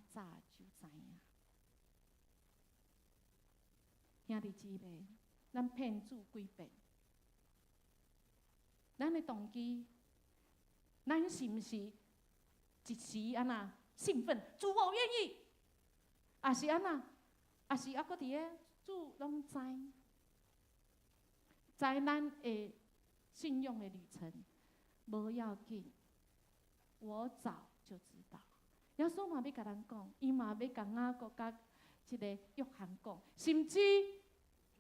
早就知影。兄弟姊妹，咱騙主幾遍？咱的動機，咱是毋是一時按怎興奮？主，我願意，抑是按怎？抑是猶閣佇咧主攏知，知咱的信仰的旅程，無要緊，我早就知道。耶穌嘛欲共咱講，伊嘛欲共雅各佮這个約翰講，甚至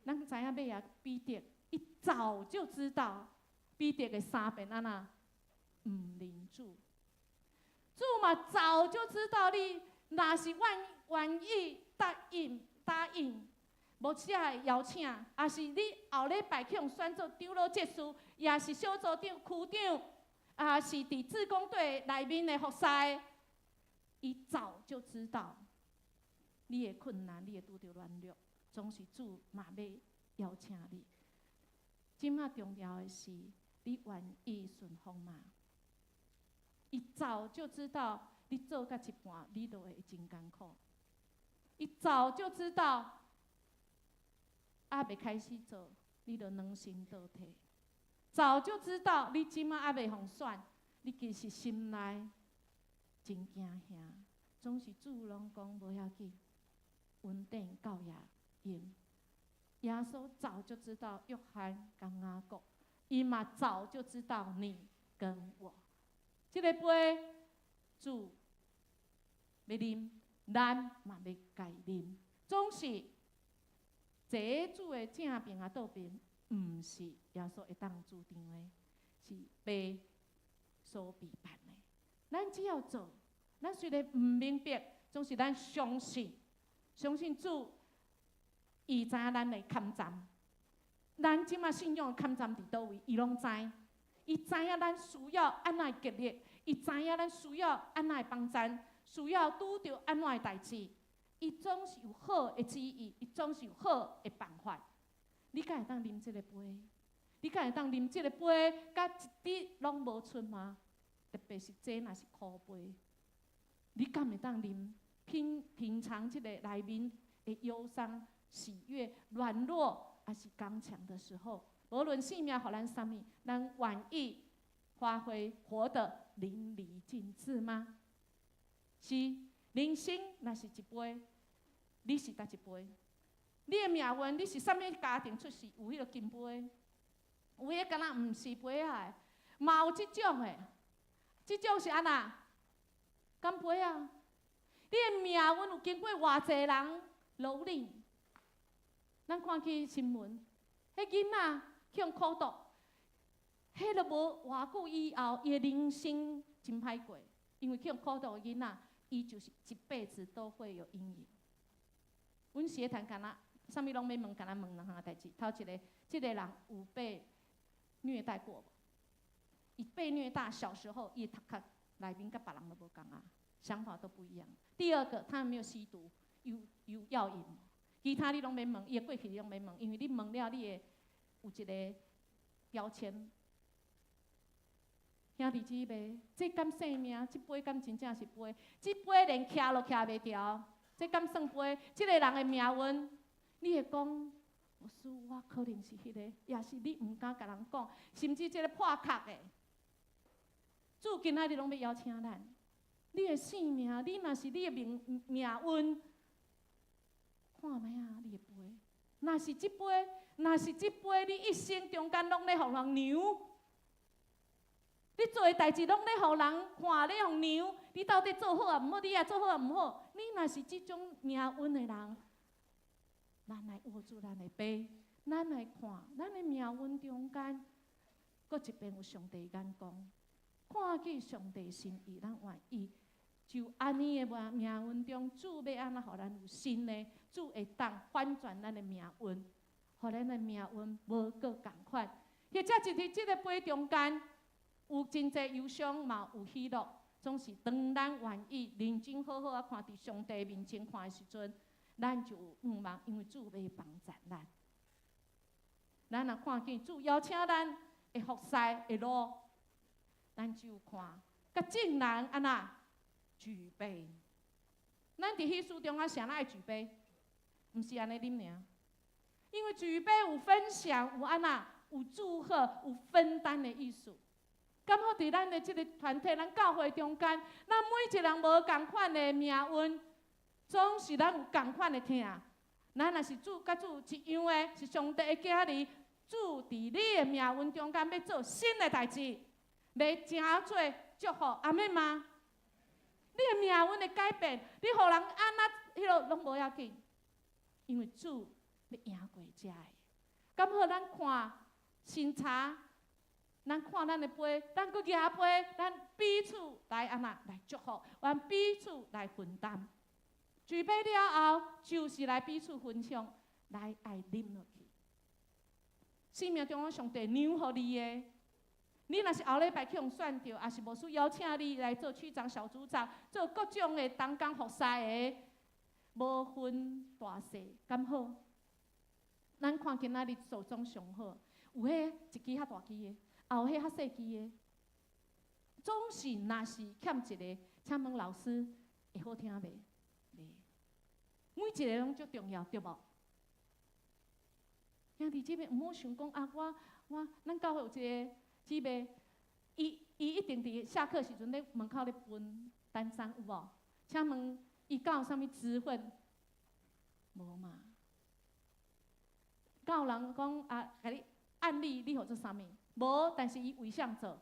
咱知影尾仔彼得，伊早就知道彼得會三遍按怎毋認主。主嘛早就知道你若是願意答應牧師的邀請，抑是你後禮拜去予選做長老執事，抑是小組長、區長，抑是佇志工隊內面的服侍，伊早就知道你的困難，你會拄著軟弱，總是主嘛欲邀請你。這馬重要的是，你願意順服嗎？伊早就知道你做到一半，你就會真艱苦。伊早就知道，猶未開始做，你就軟身倒退。早就知道你這馬猶未予選，你其實心內真驚嚇。總是主攏講無要緊，恩典夠也用。耶穌早就知道約翰佮雅各，伊嘛早就知道你跟我。這个杯主欲啉，咱嘛欲共伊啉。總是坐主的正爿抑倒爿，毋是耶穌會當主張的，是父所備辦的。咱只要做，咱雖然毋明白，總是咱相信，相信主，伊知影咱的坎站。咱這馬信仰的坎站佇佗位，伊攏知。伊知影咱需要按怎激勵，伊知影咱需要按怎幫贊，需要拄著按怎的代誌，伊總是有好的旨意，伊總是有好的辦法。你敢會當啉這个杯？你敢會當啉這個杯，佮一滴攏無出嗎？特別是這若是苦杯，你敢會當啉？品嘗這個內面的憂傷、喜悅、軟弱，抑是剛強的時候？無論生命予咱啥物，咱願意發揮活得淋漓盡致嗎？是人生若是一杯，你是佗一杯？你的命運，你是啥物家庭出世？有彼個金杯，有彼個敢若毋是杯仔的，嘛有這種的，這種是按怎？金杯啊！你的命運有經過偌濟人蹂躪？咱看起新聞，彼囡仔去予苦毒，彼都無偌久以後，伊的人生真歹過，因為去予苦毒的囡仔，伊就是一輩子都會有陰影。阮協談敢若啥物攏欲問，敢若問兩項代誌。頭一个，這个人有被虐待過無？伊被虐待，小時候伊頭殼內面佮別人都無仝啊，想法都不一樣。第二個，他有沒有吸毒？有藥癮？其他你攏免問，伊的過去你攏免問，因為你問了，你會有一個標籤。兄弟姊妹，這敢生命？這杯敢真正是杯？這杯連徛都徛袂牢，這敢算杯？這个人的命運，你會講，牧師，我可能是彼个，抑是你毋敢共人講，甚至這个破殼的。主今仔日攏欲邀請咱，你的生命，你若是你的命運，看覓啊，你的杯，若是這杯，你一生中間攏咧予人量，你做的代誌攏咧予人看，咧予量，你到底做好抑毋好？你也做好抑毋好？你若是這種命運的人，咱來握住咱的杯，咱來看咱的命運中間，閣一邊有上帝眼光，看見上帝心意，咱願意就按呢的命運中，主欲按怎予咱有新的，主會當翻轉咱的命運，予咱的命運無閣仝款，或者是佇這个杯中間有真濟憂傷，嘛有喜樂，總是當咱願意認真好好仔看佇上帝面前看的時陣，咱就有盼望，因為主欲幫助咱。咱若看見主邀請咱的服侍的路，咱就看，佮眾人按怎舉杯。咱佇彼事中間啥人愛舉杯？毋是按呢啉爾，因為舉杯有分享，有按怎，有祝賀，有分擔的意思。敢好佇咱的這个團體，咱教會中間，咱每一个人無仝款的命運，總是咱有仝款的疼。咱若是主佮主一樣的，是上帝的囝兒，主佇你的命運中間欲做新的代誌，欲成做祝福，阿們嗎？你的命運的改變，你予人按怎彼落攏無要緊，因為主欲贏過這个。敢好咱看新茶，咱看咱的杯，咱閣舉杯，咱彼此來按怎來祝福，阮彼此來分擔。舉杯了後，就是來彼此分享，來愛啉落去。生命中上帝讓予你的，你若是後禮拜去予選著，抑是牧師邀請你來做區長、小組長，做各種的同工服侍的，無分大細，敢好？咱看今仔日組長上好，有彼一支較大支的，也有彼較細支的，總是若是欠一个，請問老師會好聽袂？袂。每一个攏足重要，對無？兄弟姊妹，毋好想講啊！我咱教會有一个姊妹，伊一定佇下課時陣咧門口咧分單張，有無？請問伊敢有啥物職分？無嘛？敢有人講啊？共你按立，你予做啥物？無，但是伊為啥做？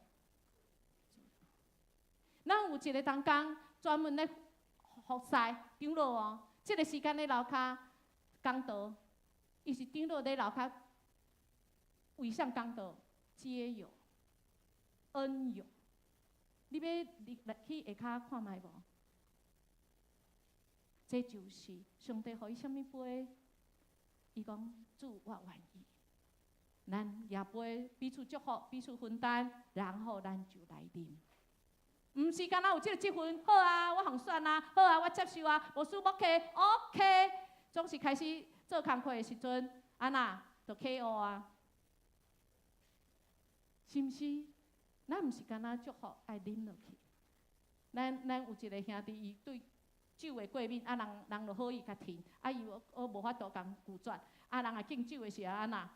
咱有一个同工專門咧服侍長老哦，這个時間咧樓跤講道，伊是長老咧樓跤為啥講道？皆有恩有，你欲入去下跤看覓無？這就是上帝予伊啥物杯？伊講主，我願意。咱舉杯彼此祝福，彼此分擔，然後咱就來啉。毋是干焦有這个職分，好啊，我予選啊，好啊，我接受啊，無輸無 OK，OK，總是開始做工課的時陣，按怎就 KO 啊？是毋是？咱毋是干焦祝福，愛啉落去。咱有一个兄弟，伊對酒會過敏，啊人人就好意共停，啊伊我無法度共拒絕，啊人若敬酒的時候按怎？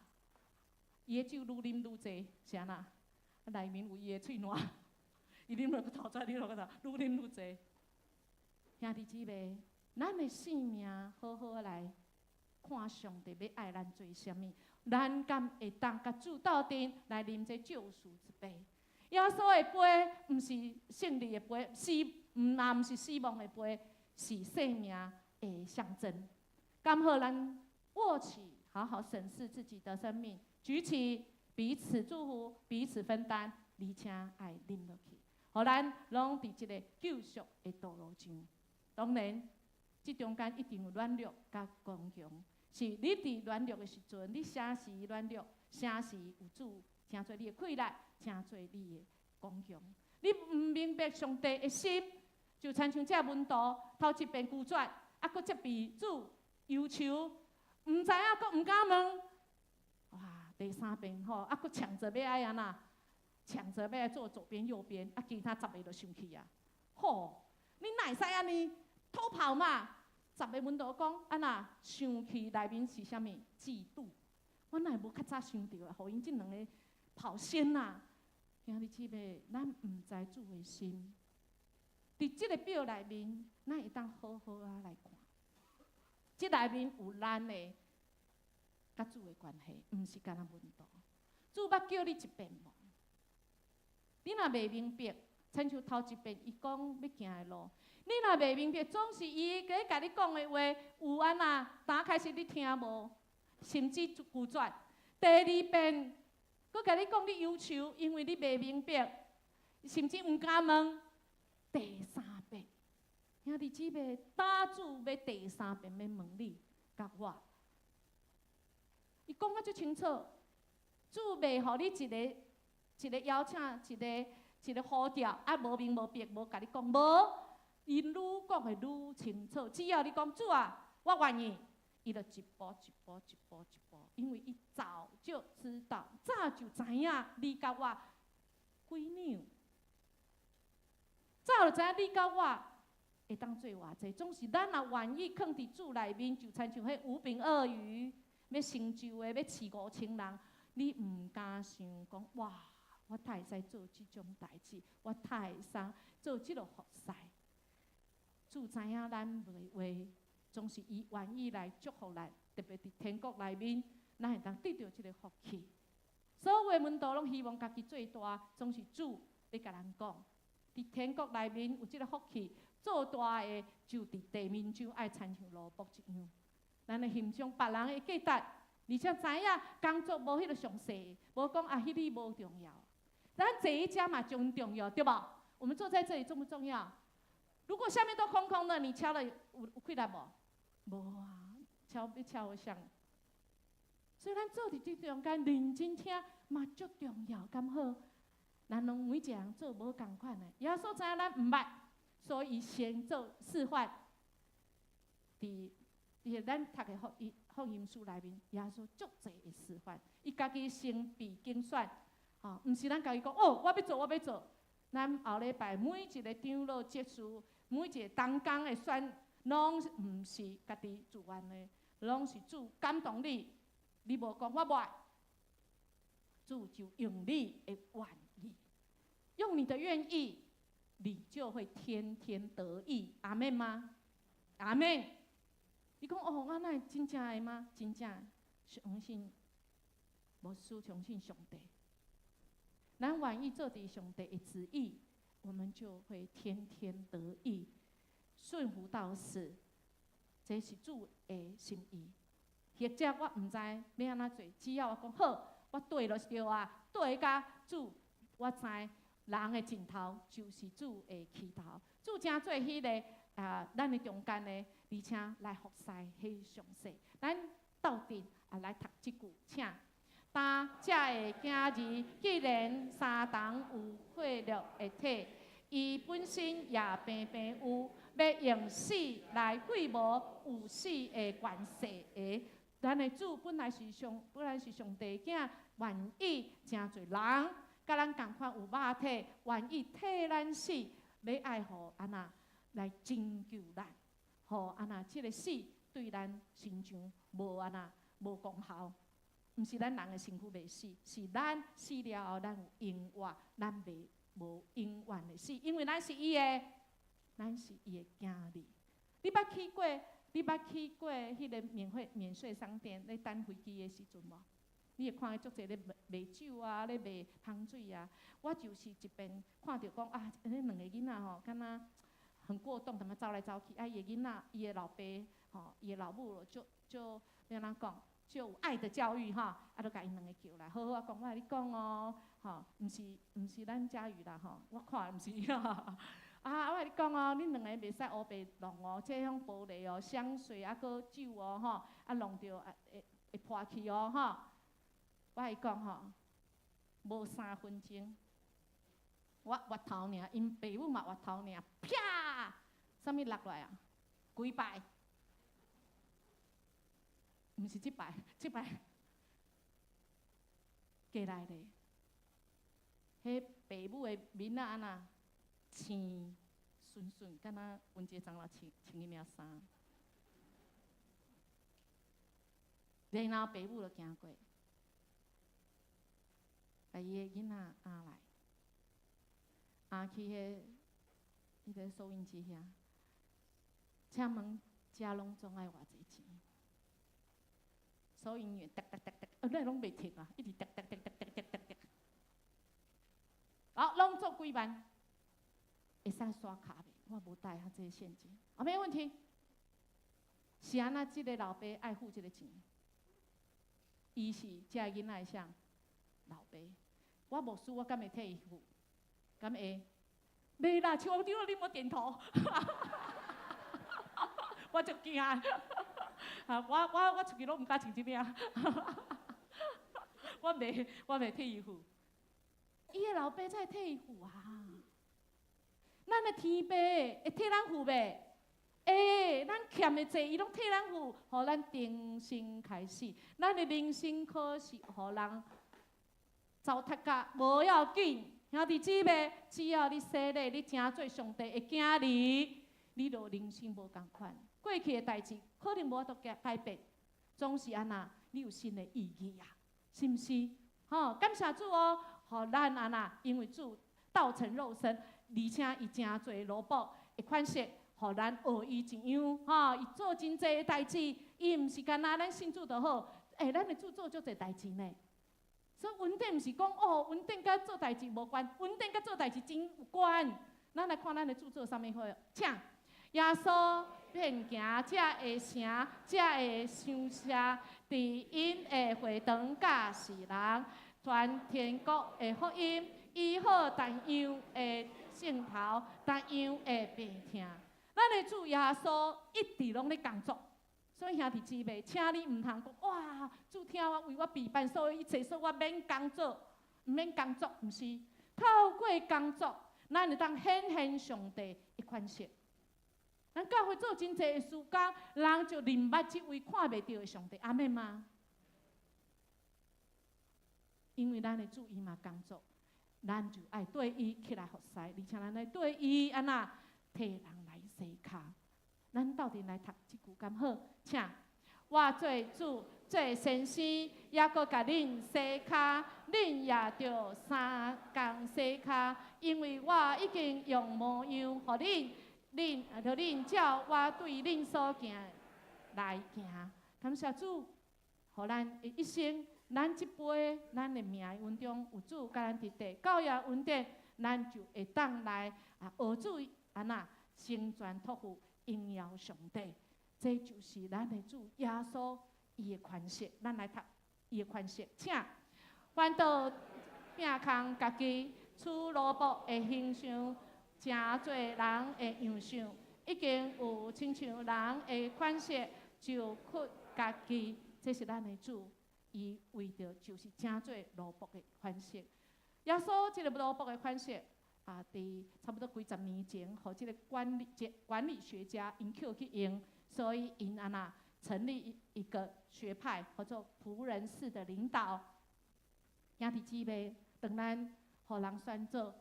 伊的酒愈啉愈濟，是按怎？內面有伊的喙瀾，伊啉落閣吐出來，啉落閣吐，愈啉愈濟。兄弟姊妹，咱的生命好好來看上帝欲愛咱做啥物，咱敢會當共主鬥陣來啉這救贖之杯？耶穌的杯毋是勝利的杯，死毋也毋是死亡的杯，是生命的象徵。敢好咱握起，好好審視自己的生命，舉起彼此祝福，彼此分擔，而且愛啉落去，予咱攏佇這个救贖的道路上。當然，這中間一定有軟弱佮剛強。是你佇軟弱的時陣，你啥時軟弱，啥時有主，成做你的氣力，成做你的剛強。你毋明白上帝的心，就親像這門徒頭一遍拒絕，啊，閣責備主憂愁，毋知影，閣毋敢問。哇，第三遍吼，啊，閣搶著欲愛按怎？搶著欲愛坐左邊右邊，啊，其他十个就生氣啊！吼，你哪會使按呢偷跑嘛？十个門徒講按怎生氣內面是啥物？嫉妒。我哪會無較早想著啊？予𪜶這兩个跑先啊！兄弟姊妹，咱毋知主的心。佇這个表內面，咱會當好好仔來看。這內面有咱的佮主的關係，毋是干焦門徒。主捌叫你一遍無？你若袂明白，親像頭一遍伊講欲行的路，你若袂明白，總是伊咧共你講的話有按怎？剛開始你聽無，甚至拒絕。第二遍，閣共你講你憂愁，因為你袂明白，甚至毋敢問。第三遍，兄弟姊妹，當主欲第三遍欲問你，佮我，伊講甲足清楚，主袂予你一个一个邀請，一个一个呼召，啊無明無白，無共你講，無，伊愈講會愈清楚。只要你講主啊，我願意，伊就一步一步一步一步，因為伊早就知道，早就知影你佮我幾兩，早就知影你佮我會當做偌濟，總是咱若願意囥佇主內面，就親像彼五餅二魚，欲成就的，欲飼5000人，你毋敢想講哇，我哪會使做這種代誌，我哪會使做這个服侍。主知影咱袂話，總是伊願意來祝福咱，特別佇天國內面，咱會當得著這个福氣。所有的門徒攏希望家己做大，總是主咧共咱講，佇天國內面有這个福氣，做大的就佇地面上愛親像奴僕一樣。咱的欣賞別人的價值，而且知影工作無彼个上細，無講啊，彼个無重要。咱坐佇遮嘛真重要，對無？我們坐在這裡重不重要？如果下面都空空的，你敲了有氣力無？無啊，敲欲敲予啥？所以咱坐佇這中間認真聽嘛足重要，敢好？咱攏每一個人做無仝款的，耶穌知影咱毋捌，所以先做示範。佇咱讀的福音書內面，耶穌足濟的示範，伊家己先被揀選，吼，毋是咱家己講哦，我欲做，我欲做。咱後禮拜每一個長老執事，每一個同工的選，攏毋是家己自願的，攏是主感動你，你無講我無愛，主就用你的願意，用你的願意，你就會天天得益。阿們嗎？阿們。你講哦，我哪會真正的嗎？真正相信，無輸相信上帝。咱願意做佇上帝的旨意，我們就會天天得益，順服到死，這是主的心意。或者我毋知欲按怎做，只要我講好，我綴就是對啊，綴甲主，我知人的盡頭就是主的起頭。主成做彼个啊，咱的中間的，而且來服侍彼上細。咱鬥陣啊來讀這句，請。當這个囝兒既然相同有血肉的體，伊本身也平平有欲用死來廢無有死的權勢的。咱的主本來是上帝囝，願意成做人，佮咱仝款有肉體，願意替咱死，欲愛予按怎來拯救咱，予按怎這个死對咱身上無按怎無功效。毋是咱人的身軀袂死，是咱死了後，咱有永活，咱袂無永遠的死，因為咱是伊的，咱是伊的囝兒。你捌去過彼个免稅商店咧等飛機的時陣無？你會看見足濟咧賣酒啊，咧賣香水啊。我就是一邊看著講啊，彼兩个囡仔吼，敢若很過動，踮遐走來走去。啊，伊的囡仔，伊的老爸吼，伊的老母就就欲按怎講？就有愛的教育哈，啊，就共𪜶兩个叫來，好好仔講，我共你講哦，吼，毋是咱嘉瑜啦吼，我看毋是啊，我共你講哦，恁兩个袂使烏白弄哦，這種玻璃哦，香水啊，閣酒哦，吼，啊弄著啊會破去哦，吼。我共伊講吼，無3分鐘，我越頭爾，𪜶爸母嘛越頭爾，啪，啥物落來啊？幾擺？毋是這擺，這擺過來咧。彼爸母的面仔按怎青順順，敢若阮這昨昏穿彼領衫。然後爸母就行過，共伊的囡仔押來，押去彼个收銀機遐。請問遮攏總愛偌濟錢？收銀員滴滴滴滴，啊，你攏袂停啊，一直滴滴滴滴滴滴滴滴。好，攏總幾萬，會使刷卡袂？我無帶遐濟現金，啊，沒問題。是按怎？這个老爸愛付這个錢，伊是這个囡仔的啥？老爸，我牧師，我敢會替伊付？敢會？袂啦，邱王長你莫點頭。我足驚，啊！我出去攏毋敢穿這領，我袂替伊付。伊的老爸才會替伊付啊！咱的天父會替咱付袂？會，咱欠的債，伊攏替咱付，予咱重新開始。咱的人生可是予人糟蹋甲無要緊，兄弟姊妹，只要你洗禮，你成做上帝的囝兒。你就人生無仝款。過去的代誌可能無法度改變，總是按怎，你有新的意義啊，是毋是？吼，感謝主哦，予咱按怎，因為主道成肉身，而且伊成做奴僕的款式，予咱學伊一樣，吼，伊做真濟的代誌，伊毋是干焦咱信主就好，欸，咱的主做足濟代誌呢。所以恩典毋是講哦，恩典佮做代誌無關，恩典佮做代誌真有關。咱來看咱的主做啥物貨，請耶穌遍行這个城，這个鄉社，佇𪜶的會堂教示人，傳天國的福音，醫好逐樣的症頭，逐樣的病痛。咱的主耶穌一直攏咧工作，所以兄弟姊妹，請你毋通講哇，主疼我，為我備辦所有一切，所以我免工作，毋免工作，毋是透過工作，咱會當顯現上帝的款式。咱教會做真濟的事工，人就認捌這位看袂著的上帝，阿們嗎？因為咱的主伊嘛工作，咱就愛綴伊起來服侍，而且咱愛綴伊按怎替人來洗跤。咱鬥陣來讀這句敢好？請我做主做先生，猶閣共恁洗跤，恁也著相仝洗跤，因為我已經用模樣予恁，恁予恁照我對恁所行來行。感謝主，予咱的一生，咱這輩咱的命運中有主佮咱佇咧，教養恩典，咱就會當來啊學主按怎成全託付榮耀上帝。這就是咱的主耶穌伊的款式，咱來讀伊的款式，請反倒摒空家己，取奴僕的形象，成做人的樣式，已經有親像人的款式，就屈家己。這是咱的主，伊為著就是成做奴僕的款式。耶穌這个奴僕的款式啊，佇差不多幾十年前，予這个管理學家𪜶抾去用，所以𪜶按怎成立一個學派，叫做僕人式的領導。兄弟姊妹，當咱予人選做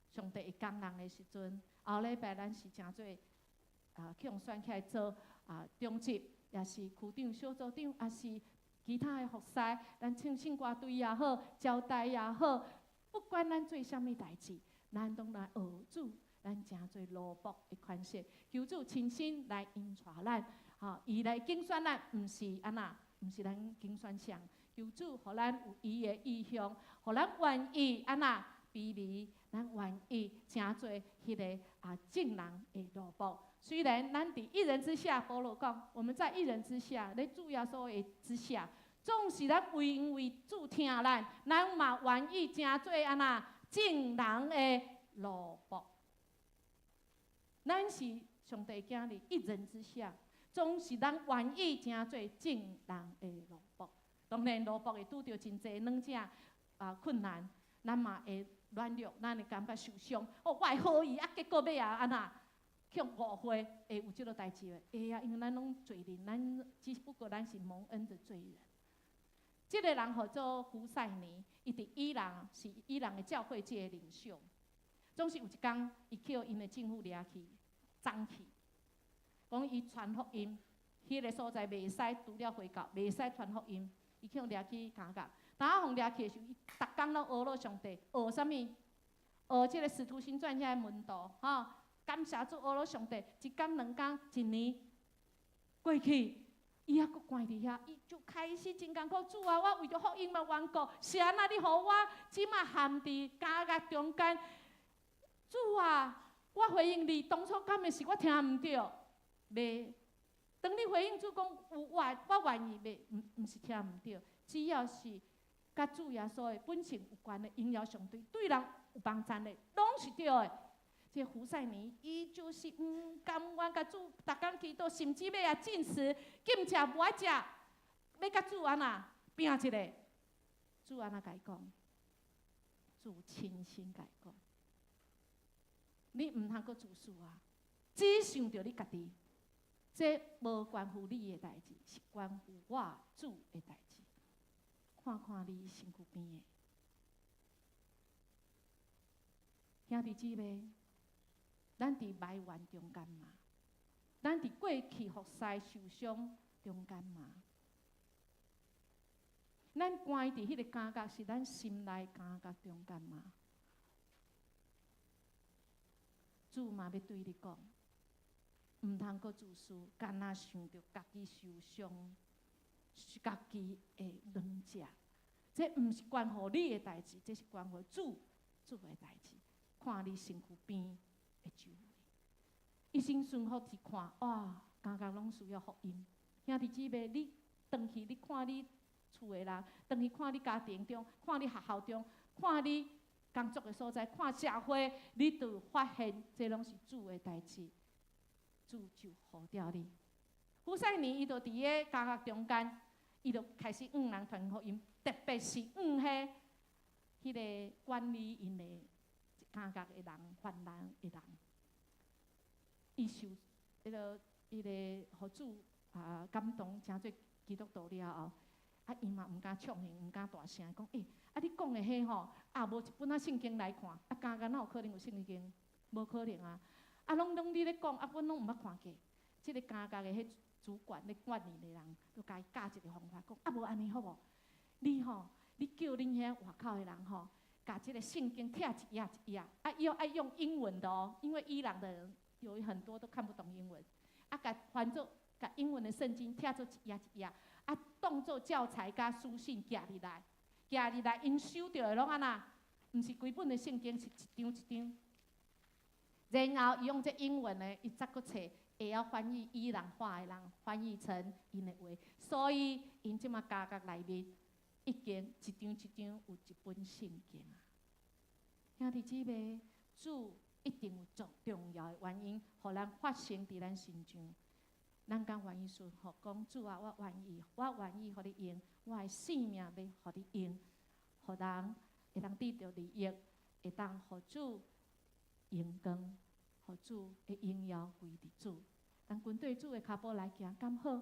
上帝的工人的時陣，後禮拜咱是成做啊，去予選起來做啊長執，抑是區長、小組長，抑是其他的服侍，咱唱聖歌隊也好，招待也好，不管咱做啥物代誌，咱攏來學主，咱成做奴僕的款式，求主親身來引帶咱，吼，伊來揀選咱，毋是按怎，毋是咱揀選誰，求主予咱有伊的異象，予咱願意按怎卑微，咱願意成做彼个啊眾人的奴僕。雖然咱佇一人之下，保羅講，我們在一人之下，咧主耶穌的之下，總是咱因為主疼咱，咱嘛願意成做按怎眾人的奴僕。咱是上帝囝兒，一人之下，總是咱願意成做眾人的奴僕。當然，奴僕會拄著真濟軟正啊困難，咱嘛會軟弱，咱會感覺受傷。哦，我會好意啊，結果尾仔按怎？去誤會，會有這个代誌無？會啊，因為咱攏罪人，咱只不過咱是蒙恩的罪人。這个人號做胡賽尼，伊佇伊朗是伊朗的教會界的領袖。總是有一工，伊去予𪜶的政府掠去，贓去，講伊傳福音，彼个所在袂使除了回教，袂使傳福音，伊去予掠去監獄。當予掠去的時候，伊逐工攏學了上帝，學啥物？學這个使徒行傳遐門徒，吼。感謝主，學了上帝，一工、兩工、一年過去，伊猶閣關佇遐，伊就開始真艱苦。主啊，我為著福音的緣故，是按怎你予我這馬陷佇監獄中間？主啊，我回應你，當初敢會是我聽毋著？袂，當你回應主講有我，我願意袂，毋是聽毋著，只要是佮主耶穌的本性有關的，榮耀上帝，對人有幫贊的，攏是對的。這胡賽尼，伊就是毋甘願共主逐工祈禱，甚至欲禁食，禁食無愛食，欲共主按怎拼一下？主按怎共伊講？主親身共伊講，你毋通閣自私啊！只想著你家己，這無關乎你的代誌，是關乎我主的代誌。看看你身軀邊的兄弟姊妹，咱佇埋怨中間嘛，咱佇過去服侍受傷中間嗎？咱關佇彼個監獄是咱心內監獄中間嗎？主嘛欲對你講，毋通閣自私，干焦想著家己受傷，家己會軟弱。這毋是關乎你的代誌，這是關乎主主的代誌。看你身軀邊的周圍，伊先順服一看，哇，監獄攏需要福音。兄弟姊妹，你轉去，你看你厝的人，轉去看你家庭中，看你學校中，看你工作的所在，看社會，你就發現這攏是主的代誌，主就呼召你。胡賽尼伊就佇个監獄中間，伊就開始向人傳福音，特別是向彼個管理𪜶的監獄的人、犯人的人，伊受彼個予主啊感動，成做基督徒了後，啊，伊嘛毋敢暢行，毋敢大聲講，欸，啊，你講的彼吼，啊，無一本仔聖經來看，啊，監獄哪有可能有聖經？無可能啊！啊，攏你咧講，啊，阮攏毋捌看過。這个監獄的彼主管咧管理的人，就共伊教一个方法，講啊，無按呢好無？你吼，你叫恁遐外口的人吼，共這个聖經拆一頁一頁，啊，要愛用英文的哦，因為伊朗的人有很多都看不懂英文，啊，共翻做共英文的聖經拆做一頁一頁，啊，當做教材佮書信寄入來，寄入來，𪜶收著的攏按怎？毋是規本的聖經，是一張一張。然後伊用這英文呢，伊再閣揣會曉翻譯伊朗話的人，翻譯成𪜶的話，所以𪜶這馬監獄內面已經一張一張有一本聖經啊。兄弟姊妹，主一定有足重要的原因，予咱發生佇咱身上。咱敢願意順服，講主啊，我願意，我願意予你用，我的性命欲予你用，予人會當得著利益，會當予主榮光，予主的榮耀歸佇主。咱跟對主的跤步來行，敢好？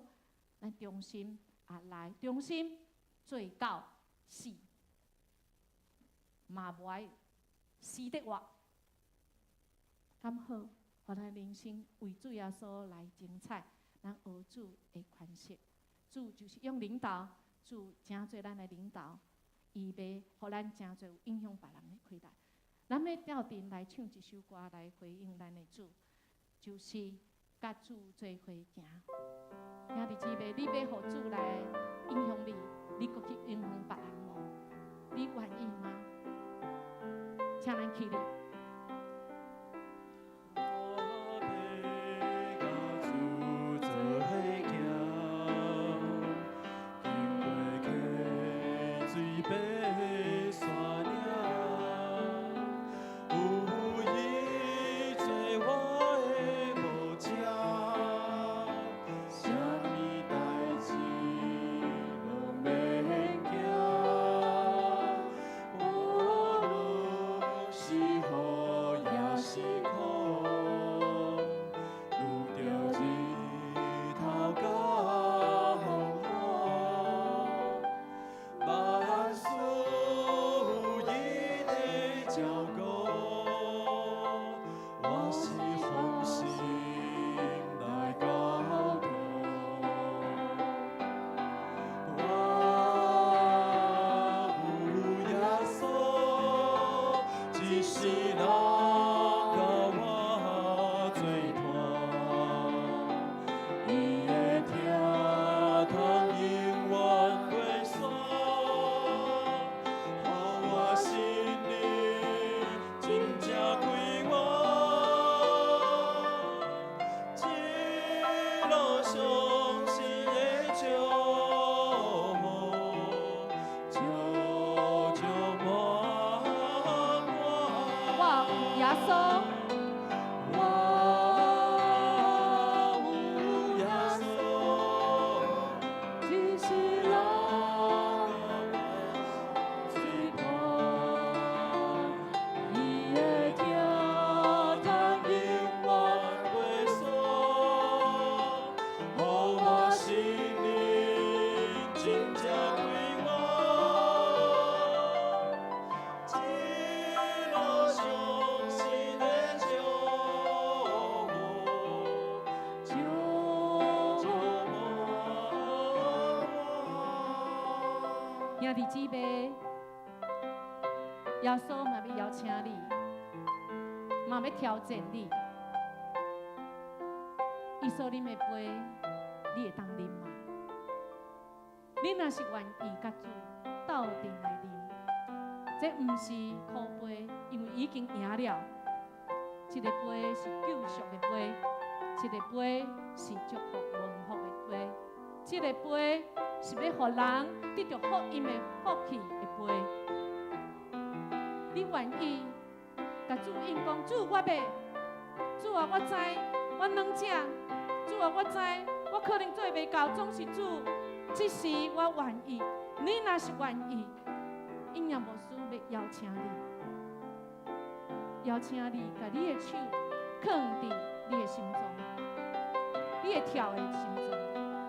咱忠心啊來，忠心做到死，嘛無愛死得活。敢好？予咱人生為主耶穌來精彩，咱學主的款式。主就是用領導，主成做咱的領導，伊欲予咱成做有影響別人的氣力。咱欲鬥陣來唱一首歌來回應咱的主，就是佮主做伙行。兄弟姊妹，你欲予主來影響你，你閣去影響別人無？你願意嗎？請咱起立。我欲佮主做伙行，經過溪水爬山嶺，有伊做我的牧者，啥物代誌攏免驚。無論是好抑是苦，拄著日頭佮風雨，萬事有伊的照顧，我是放心來交託。我有耶穌，一世人佮我做伴，伊的疼痛永遠袂散，予我心靈真正快活。一路上神的祝福，照照滿滿。我有耶穌，我有耶穌，一世人做伴，伊的疼痛永遠袂散，予我兄弟姊妹，耶穌嘛欲邀請你，嘛欲挑戰你。伊所啉的杯，你會當啉嗎？你若是願意佮主鬥陣來啉，這毋是苦杯，因為已經贏了。這个杯是救贖的杯，這个杯是祝福蒙福的杯，這个杯是欲予人得著福音的福氣的杯。你願意共主應講，主我欲，主啊，我知我軟弱，主啊，我知我可能做袂到，總是主，這時我願意。你若是願意，陰陽牧師欲邀請你，邀請你，共你的手囥佇你的心臟，你會跳的心臟。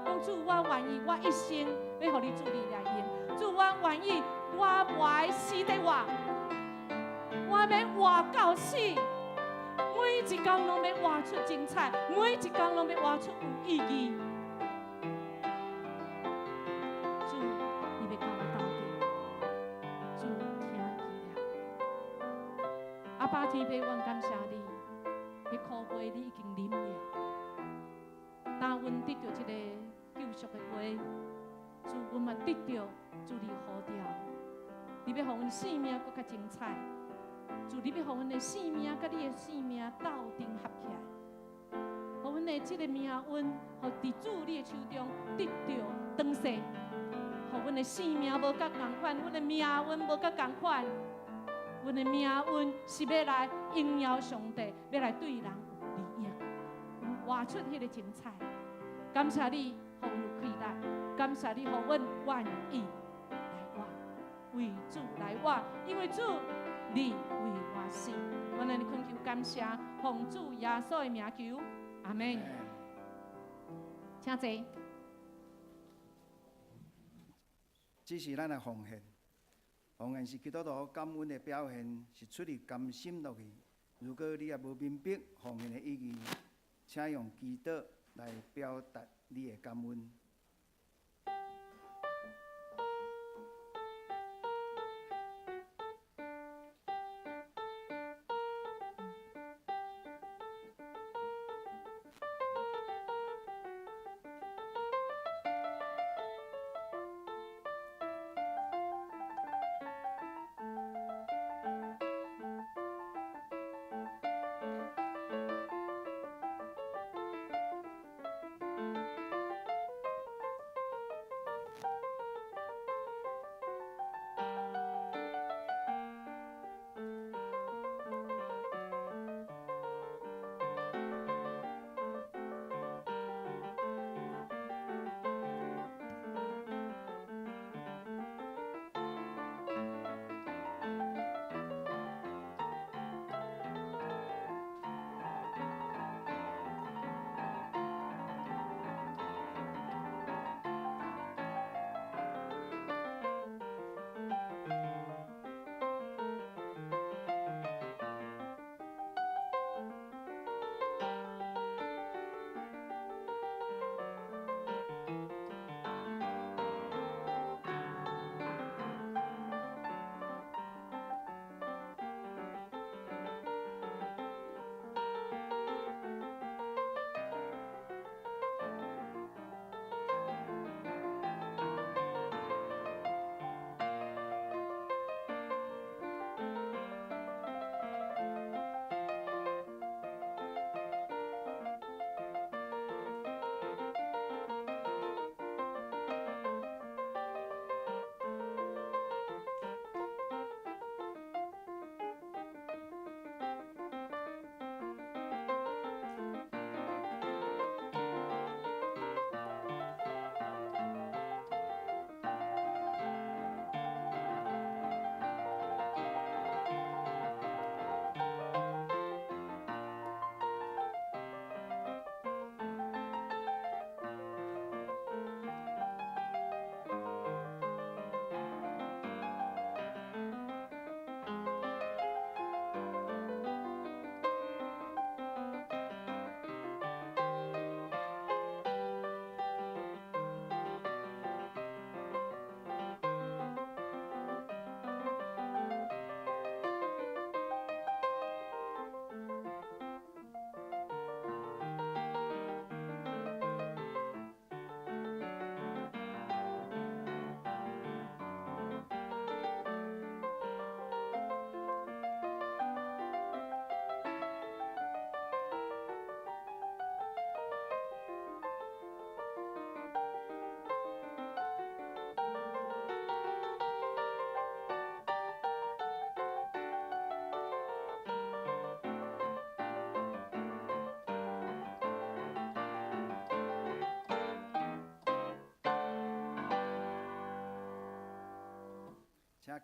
講主，我願意，我一生欲予你主你來用。主，我願意，我無愛死佇活，我欲活到死，每一工攏欲活出精彩，每一工攏欲活出有意義。主，伊欲佮我鬥陣，主聽見了。阿爸天父，阮感謝你，彼苦杯你已經啉了。當阮得著這个救贖的杯，主，阮嘛得著主你呼召，你欲予阮生命閣較精彩。主，你欲予阮的生命佮你的生命鬥陣合起來，予阮的這个命運，予佇主你的手中得著轉勢，予阮的生命無佮仝款，阮的命運無佮仝款，阮的命運是欲來榮耀上帝，欲來對人有利益，活出彼个精彩。感謝你，予阮有氣力；感謝你，予阮願意來活，為主來活，因為主你為我死。阮按呢懇求感謝，奉主耶穌的名求，阿門。請坐。這是咱的奉獻，奉獻是基督徒感恩的表現，是出自甘心樂意。如果你也無明白奉獻的意義，請用祈禱來表達你的感恩。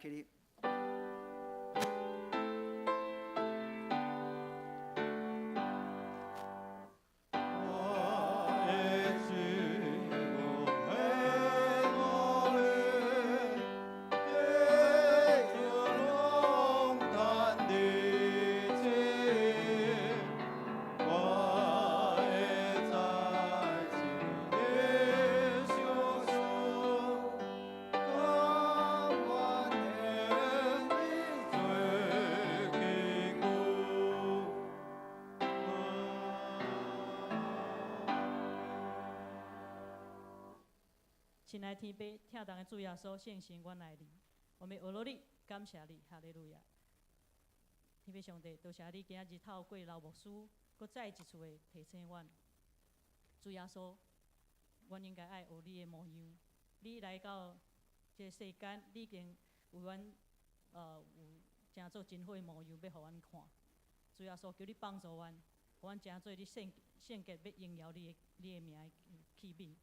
起立。 亲爱天父，疼咱的主耶稣，圣神，阮爱你，我们学落你，感谢你，哈利路亚。天父上帝，多谢你今日透过刘牧师，阁再一次的提醒阮，主耶稣，阮应该爱学你的模样。你来到这个世间，你已经为阮有成做真好的模样，欲予阮看。主耶稣，求你帮助阮，予阮成做你圣圣洁，欲荣耀你的名的器皿。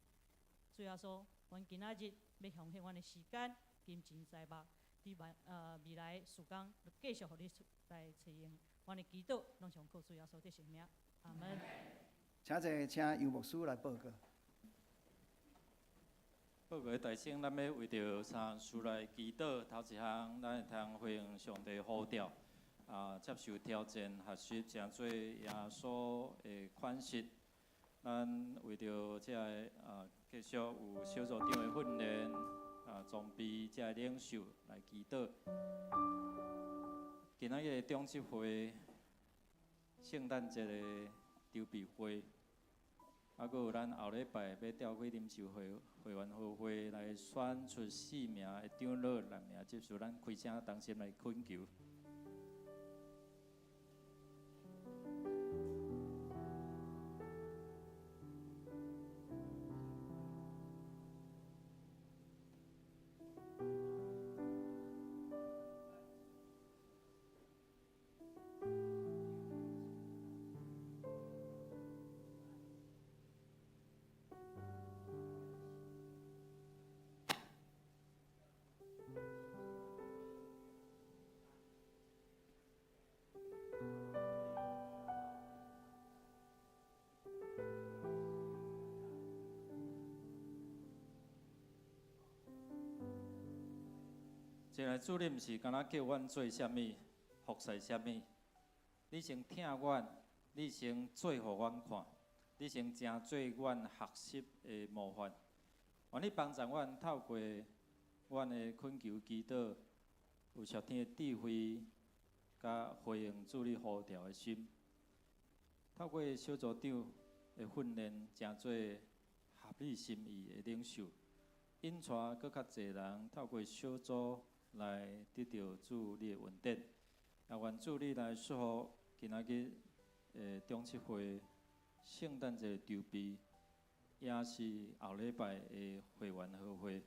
主耶稣，阮今仔日欲奉献阮的时间、金钱、财物，伫未来时光，继续予你来使用。阮的祈祷，拢上靠主耶稣的圣名，阿门。请坐，请杨牧师来报告。报告大先，咱欲为著三项事来祈祷。头一项，咱会通回应上帝呼召，接受挑战，学习成做耶稣的款式。咱为著这个继续有小组长的训练，装备这个领袖来祈祷。今仔日的中执会，圣诞节的筹备会，阁有咱后礼拜欲召开临时会会员会会来选出四名的长老、六名执事，咱开声同心来恳求。亲爱主，你毋是干焦叫阮做啥物，服侍啥物？你先疼阮，你先做予阮看，你先成做阮学习的模范。愿你帮助阮透过阮的恳求祈祷，有属天的智慧，佮回应主你呼召的心。透过小组长的训练，成做合你心意的领袖，引带阁较济人透过小组来得到主你的恩典，也愿主你来祝福今仔日的中七会、圣诞节筹备，也是后礼拜的会员和会，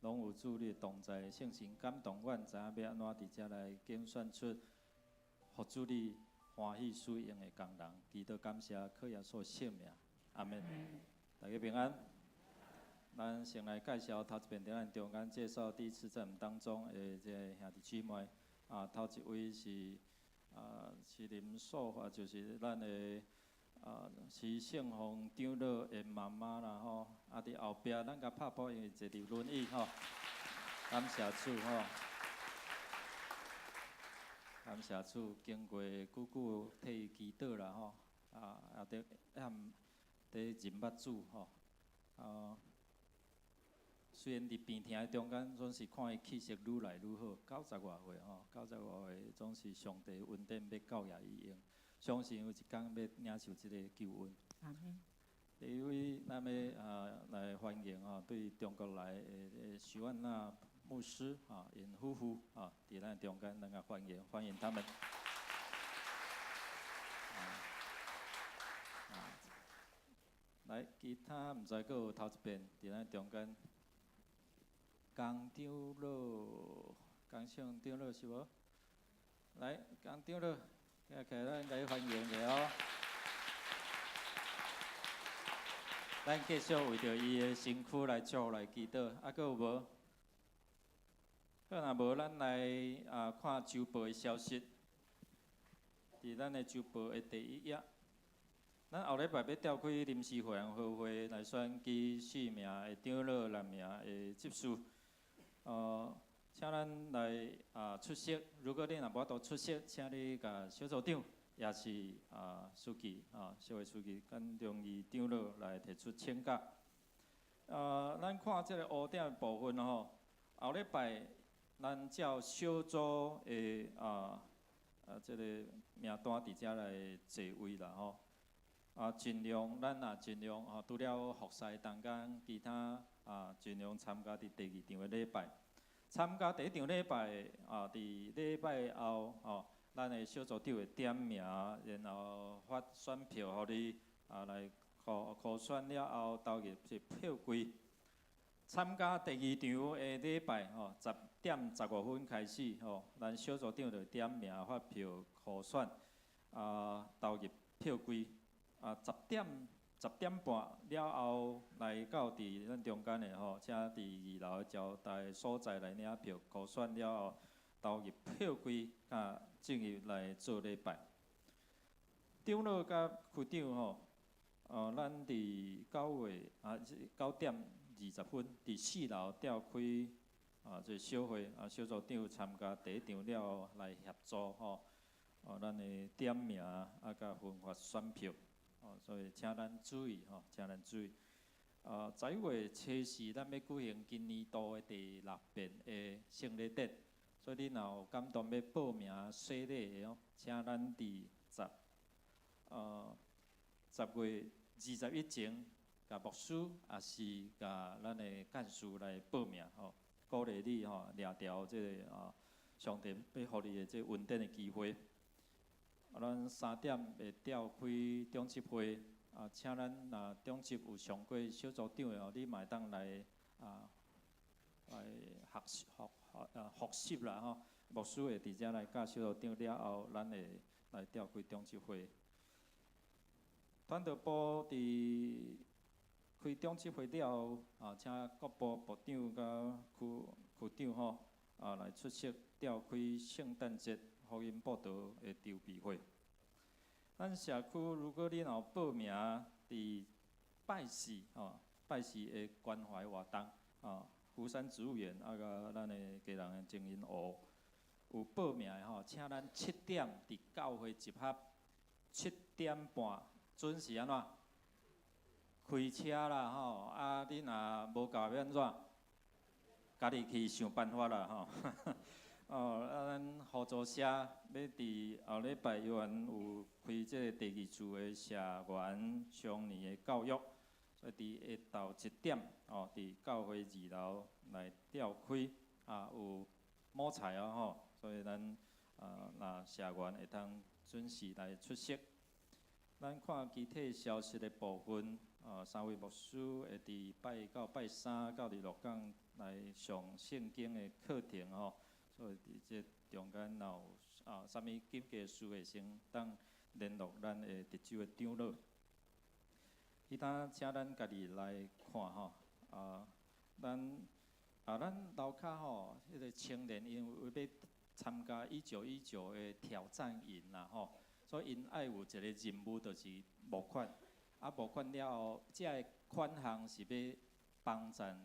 拢有主你的同在，圣神感动阮，知影欲按怎伫遮来拣选出，予主你欢喜使用的工人。祈祷感谢，靠耶稣圣名，阿门。大家平安。咱先来介绍头一遍伫咱中间介绍第一次在我们当中的这个兄弟姊妹。头一位是是林素华，就是咱的徐胜凤长老的妈妈啦吼。伫后壁咱共拍噗，因为坐伫轮椅吼。感谢主吼。感谢主，经过久久替伊祈祷啦吼。伫遐伫认捌主吼。虽然伫病痛的中间，总是看伊气色愈来愈好，九十外岁吼，九十外岁总是上帝恩典欲够予伊用，相信有一工欲领受这个救恩。第二位，咱欲来欢迎吼，对中国来的徐万娜牧师啊，𪜶夫妇啊，伫咱中间，咱共欢迎，欢迎他们。来，其他毋知阁有头一遍伫咱中间。江长老，江胜长老是无？来，江长老，起来，咱共伊欢迎一下哦。咱继续为著伊的身躯来祝福来祈祷，阁有无？好，若無咱來看週報的消息。佇咱的週報的第一頁，咱後禮拜欲召開臨時會員會會來選舉四名的長老、六名的執事。請咱來出席。如果你若無法度出席，請你共小組長，抑是書記小會書記佮榮譽長老來提出請假。咱看這个屋頂的部分吼，後禮拜咱照小組的這个名單佇遮來座位啦吼。盡量咱也盡量吼，除了服侍同工，其他盡量參加佇第二場的禮拜。參加第一場禮拜佇禮拜後吼，咱的小組長會點名，然後發選票予你來箍選了後投入這票櫃。參加第二場的禮拜吼，10點15分開始吼，咱小組長就點名發票箍選，投入票櫃。10點10點半了後來到佇咱中間的吼，請佇二樓的招待所在來領票箍選了後，投入票櫃，進入來做禮拜。長老佮區長吼，咱佇9點20分，佇四樓召開這小會，小組長參加第一場了後來協助吼，咱的點名佮分發選票，所以請咱注意吼，請咱注意。11月初四，咱欲舉行今年度的第六遍的聖禮典，所以你若有感動欲報名洗禮的哦，請咱佇10月21前，共牧師抑是共咱的幹事來報名吼，鼓勵你吼掠著這个上帝欲予你的這恩典的機會。咱3點會召開長執會，請咱若長執有上過小組長的哦，你嘛會當來來學習學學複習啦吼。牧師會佇遮來教小組長了後，咱會來召開長執會。傳道部佇開長執會了後，請各部部長佮區區長吼，來出席召開聖誕節福音佈道的籌備會。咱社區如果你若有報名佇拜四吼，拜四的關懷活動，福山植物園佮咱的家人的精英湖有報名的吼，請咱七點佇教會集合，7點半準時按怎？開車啦吼，你若無夠欲按怎？家己去想辦法啦吼。咱合作社欲佇後禮拜猶原有開這个第二次的社員雙年的教育，所以佇下晝1點，佇教會二樓來召開，有摸菜哦吼，所以咱若社員會當準時來出席。咱看其他消息的部分，三位牧師會佇拜一到拜三到佇鹿港來上聖經的課程吼，所以佇這中間若有啥物緊急事會先當聯絡咱的值週的長老。其他請咱家己來看吼，咱樓跤吼，彼个青年𪜶為欲參加1919的挑戰營啦吼，所以𪜶愛有一个任務，就是募款。募款了後，這个款項是欲幫贊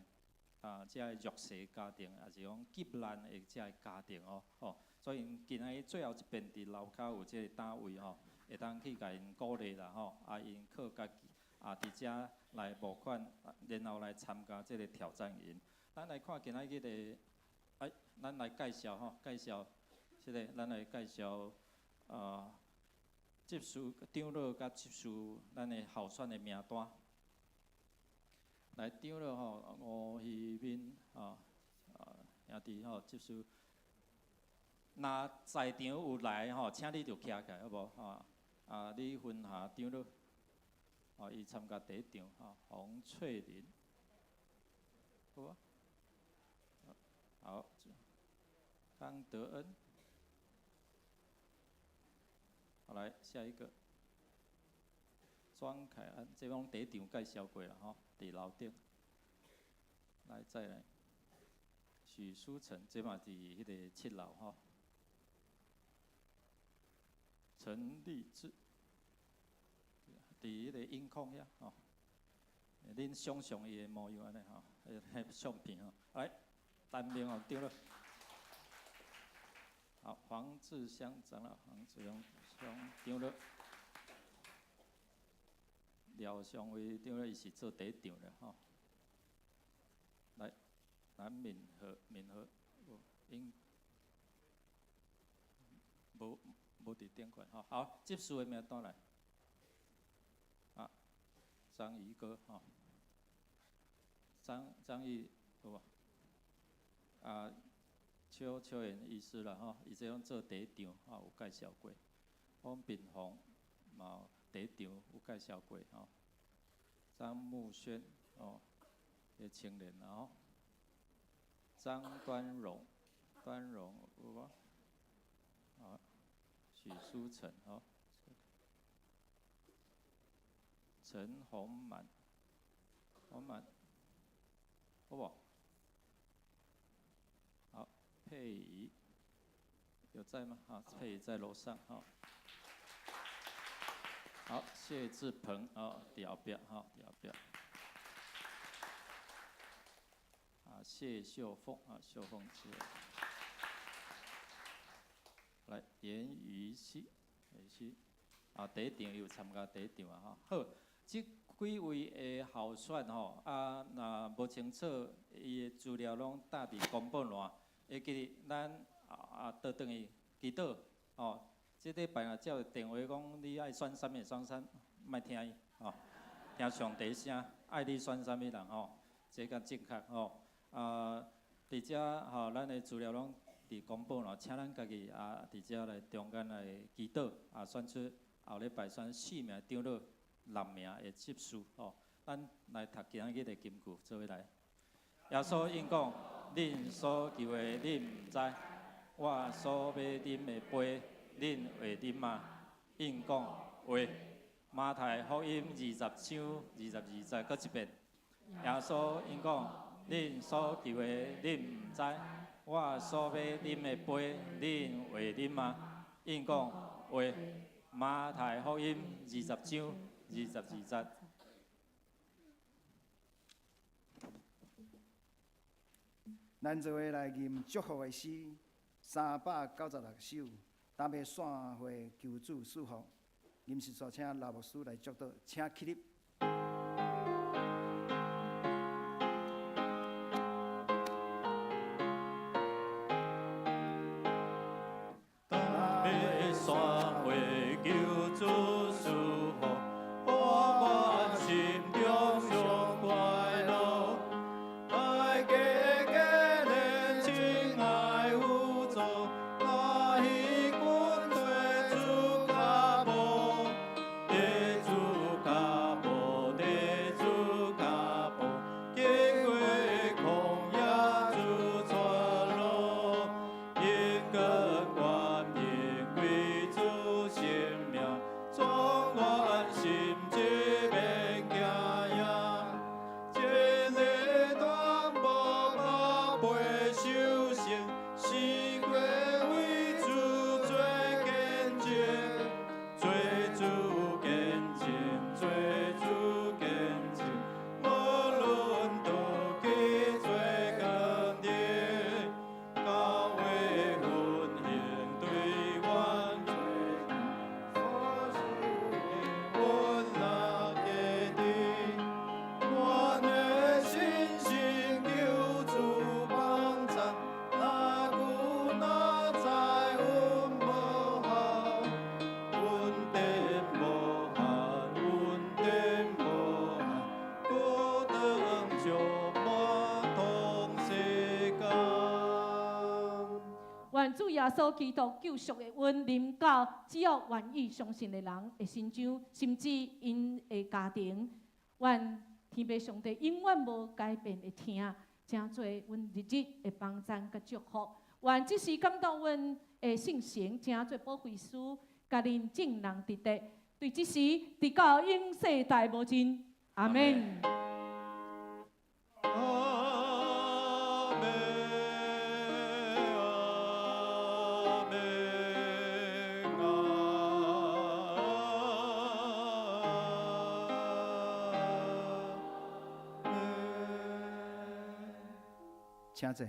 這个弱勢家庭，抑是講急難的這个家庭哦，吼。所以𪜶今仔日最後一遍佇樓跤有這个單位吼，會當去共𪜶鼓勵啦吼，𪜶靠家己佇遮來募款，然後來參加這个挑戰營。咱來看今仔日的，咱來介紹吼，介紹這个，咱來介紹執事長老佮執事咱的候選的名單。來長老吼，吳希敏吼，兄弟吼，執事。若在場有來吼，請你就徛起來好無？吼，李芬霞長老，伊參加第一場吼，洪翠玲，好啊，好，康德恩，好來下一個，莊凱安，這攏第一場介紹過啦吼，佇樓頂，來再來，許書成，這嘛佇彼个七樓吼。陳立志，佇彼个音控遐吼。恁想像伊的模樣按呢吼，彼相片吼。來，陳明宏長老。好，黃志香長老，黃志香長老。廖尚偉長老伊是做第一場的吼。來，藍敏和，敏和，應無無佇頂懸吼。好，執事的名單來。啊，張怡哥吼，張張毅有無？啊，邱邱賢醫師啦吼，伊這攏做第一場吼，有介紹過。方炳宏嘛，第一場有介紹過吼。張木軒哦，个青年啦吼。張端榮，端榮有無？啊，許書成吼。陳鴻滿，鴻滿，好無？好，佩儀有在嗎？好，佩儀在樓上，好。好，謝志鵬，哦，佇後壁，吼，佇後壁。啊，謝秀鳳，啊，秀鳳姐。來，嚴於熙，於熙，啊，第一場有參加第一場啊，吼，好。這幾位的候選吼，啊，若無清楚，伊的資料攏貼佇公布欄，會記得咱啊，倒轉去祈禱，吼。這禮拜若接到電話講你愛選啥物選啥，莫聽伊，吼，聽上帝聲，愛你選啥物人吼，這較正確吼。啊，佇遮吼，咱的資料攏佇公布欄，請咱家己啊，佇遮來中間來祈禱，啊，選出後禮拜選四名長老。六名的執事吼，咱來讀今仔日的金句，做伙來。耶穌應講：恁所求的，恁毋知；我所欲啉的杯，恁會啉嗎？應講會。馬太福音20章22節，閣一遍。耶穌應講：恁所求的，恁毋知；我所欲啉的杯，恁會啉嗎？應講會。馬太福音20章22節。咱做伙來吟祝福的詩，396首，擔欲散會求主賜福。吟詩所請老牧師來祝禱，請起立。擔欲散會求主賜福，我願心中上快樂。愛加堅的親愛輔助，來跟隨主腳步，跟主腳步，跟主腳步，經過曠野主帶路，應該願意歸主生命，壯阮心志免驚惶。一个淡薄馬背受成，四過為主做見證，做主見證，做主見證，無論倒去做工程，教會奮興對阮做阮若家己，阮的信心求主幫贊，若久若在阮無效，恩典無限，恩典無限，孤單充滿同世間。願主耶穌基督救贖的恩臨到只要願意相信的人的身上，甚至𪜶的家庭。願天父上帝永遠無改變的疼，成做阮日日的幫贊佮祝福。願這時感動阮的聖神，成做保惠師，共恁眾人佇佇，對這時直到永世代無盡。阿門。阿門。請坐。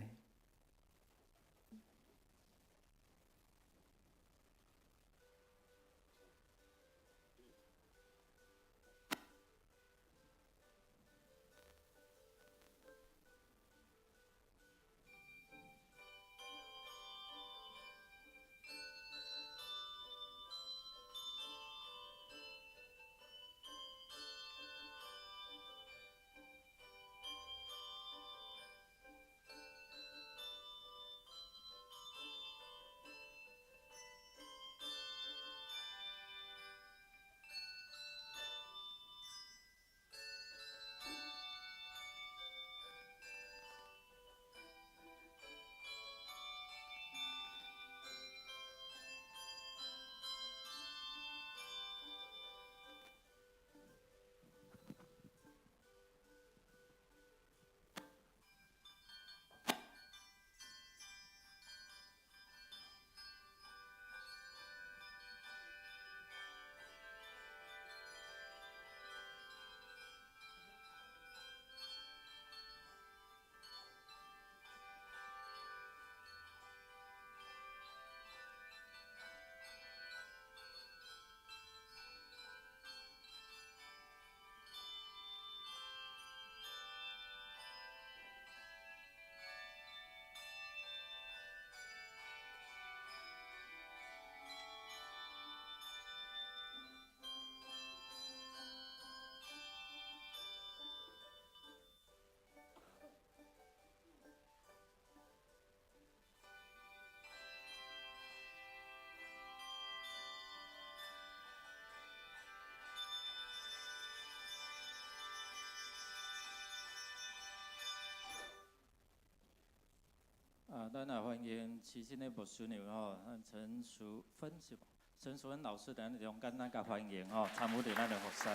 啊，咱也歡迎齊心的牧師娘吼，咱陳淑芬是無？陳淑芬老師佇咱中間，咱共歡迎吼，參與佇咱的服侍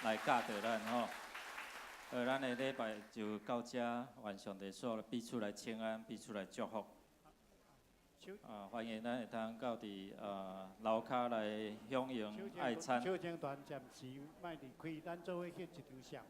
來教導咱吼。咱的禮拜就到遮，願上帝賜彼此來請安，彼此來祝福。啊，歡迎咱會當到佇樓跤來享用愛餐。小青團暫時莫離開，咱做伙翕一張相。